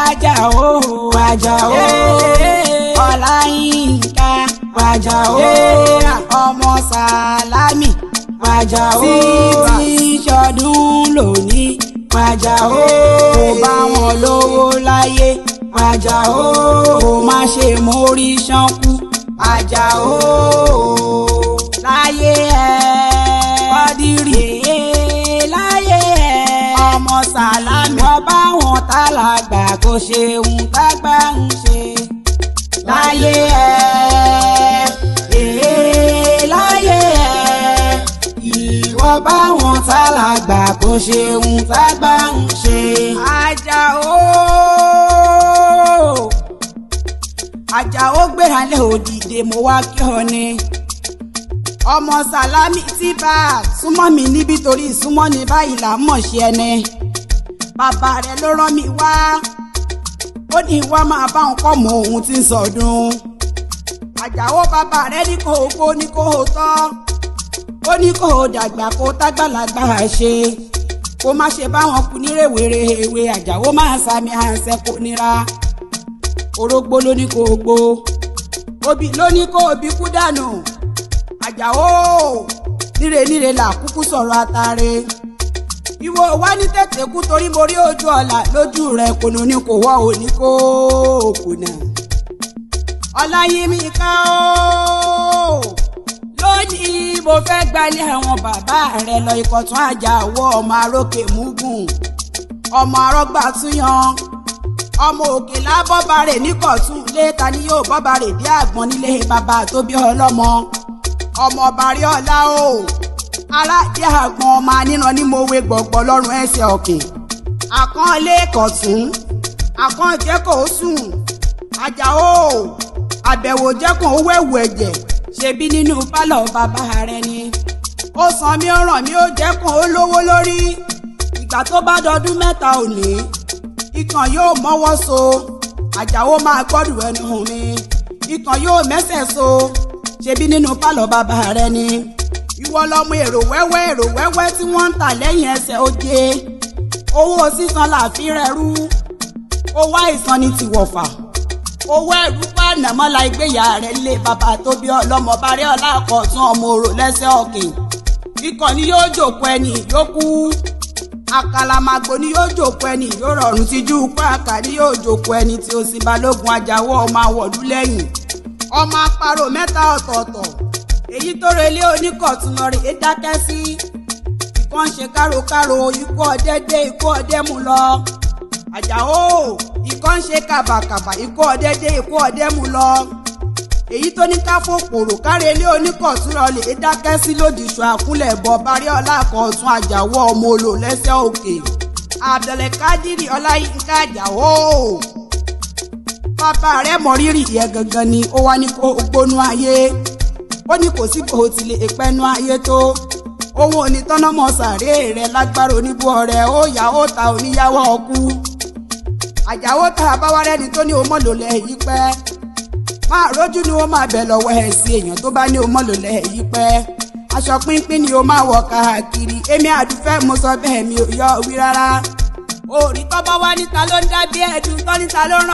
Àjàó Àjàó Ọláyínká Àjàó ọmọ Sàlámì Àjàó títí sọdún lónìí Àjàó kò bá wọn lówó láyé Àjàó kò má ṣe mórí ṣánkú Àjàó láyé ẹ Kọ́dírì láyé ẹ ọmọ Sàlámì ọba wọn tálàgbà kò ṣeun tágbà ń ṣe láyé ẹ láyé ẹ ìwọ bá wọn tálàgbà kò ṣeun tágbà ń ṣe. Àjàó Àjàó gbéra lé òdìdè mo wá kí ọ ni ọmọ Sàlámì tí bá a súnmọ́ mi níbi torí súnmọ́ ní báyìí là ń mọ̀ ṣe ẹni bàbá rẹ̀ ló rán mi wá ó ní wá máa bá òun kọ́ mọ ohun tí ń sọdún. Àjàó bàbá rẹ̀ ní kò gbó ní kò tọ́ ó ní kò dàgbà kó tágbàlagbà ṣe kó má ṣe báwọn kú ní rèwerèwe. Àjàó máa sàmì àǹsẹ̀ kò nira orógbó ló ní kò gbó obì ló ní kò bí kú dànù. Àjàó níre níre là kúkú sọ̀rọ̀ àtàrẹ ìwọ wá ní tètè kú torí mo rí ojú ọ̀la lójú rẹ kùnú ni kò wọ́ òní kó kùnà. Ọláyímíká o lónìí mo fẹ́ gbalẹ̀ àwọn bàbá rẹ lọ Ìkọ̀tún Àjàó ọmọ arókè múgùn ọmọ arọ́gbà túyan ọmọ òkè lábọ́ba rẹ̀ níkọ̀tún léta ni yóò bọ́ba rẹ̀ dé àgbọ̀n nílé bàbá tó bí ọlọ́mọ ọmọ bàrí ọlá o aládé àgbọn ọmọ aníran ní mo wé gbọ̀ngbọ̀n lọ́rùn ẹsẹ̀ òkè àkànlé Ìkọ̀tún àkànjẹ́ kò sùn Àjàó àbẹ̀wò jẹ́ kò wẹ̀wù ẹ̀jẹ̀ ṣebí nínú pálọ̀ bàbá rẹ ni ó san mí ó ràn mí ó jẹ́ kò ó lówó lórí ìgbà tó bá dọdún mẹ́ta òní ikàn yóò mọ́wọ́ so Àjàó máa gbọ́dọ̀ ẹnu mi ikàn yóò mẹ́sẹ̀ so ṣebí nínú pálọ̀ bàbá rẹ ni ìwọ lọmọ èrò wẹ́wẹ́ èrò wẹ́wẹ́ tí wọ́n ń tà lẹ́yìn ẹsẹ̀ oje owó sísan làfi rẹrú owó àìsàn ni tìwọ̀fà owó ẹ̀rú pàànàmọ́lá ìgbéyà rẹ̀ lé bàbá tó bí ọlọ́mọ bàrẹ́ ọlá ọ̀tún ọmọ òrò lẹ́sẹ̀ ọ̀kìn ikọ̀ ni yóò jòkó ẹni yókù àkàlàmàgbò ni yóò jòkó ẹni yóò rọrùn tíjú pàákà ni yóò jòkó ẹni tí ó sì balógun Àjàó ọmọ àwọ̀lú lẹ́yìn ọmọ àparò mẹ́ta ọ̀tọ̀ọ̀tọ̀ èyí tó relé oníkọ̀tún lọ rèé dákẹ́ sí ìkan ṣe károkáro ikú ọdẹ dé ikú ọdẹ mú lọ Àjàó ìkan ṣe kàbàkàbà ikú ọdẹ dé ikú ọdẹ mú lọ èyí tó ní ká fòpòrò kárelé oníkọ̀tún lọ rèé dákẹ́ sí lòdìṣọ́ àkúnlẹ̀ bọ̀ barí ọlá kọ̀ọ̀tún Àjàó ọmọ olò lẹ́sẹ̀ òkè Abdulkadiri Ọláyínká Àjàó bàbá rẹ̀ mọ rírì yẹ gangan ni ó wá ní kó gbónú ayé ó ní kò sí kò tí lè pẹ́nu ayé tó òun ò ní tọ́nàmọ́ sàárè rẹ̀ lágbára oníbú ọ̀rẹ́ ó yà ó ta oníyàwó ọkú Àjàó tá a bá wá rẹ́ni tó ní o mọ̀ lòlẹ̀ yìí pẹ́ máa rójú ni ó máa bẹ̀ lọ́wọ́ ẹ̀ sí èèyàn tó bá ní o mọ̀ lòlẹ̀ yìí pẹ́ aṣọ pínpín ni o máa wọ̀ káàkiri èmi àdúfẹ́ mo sọ bẹ́ẹ̀ mi ò yọ wí rárá òòrì tọ́ bá wá níta ló ń dábí ẹ̀dùn tọ́ níta ló ràn.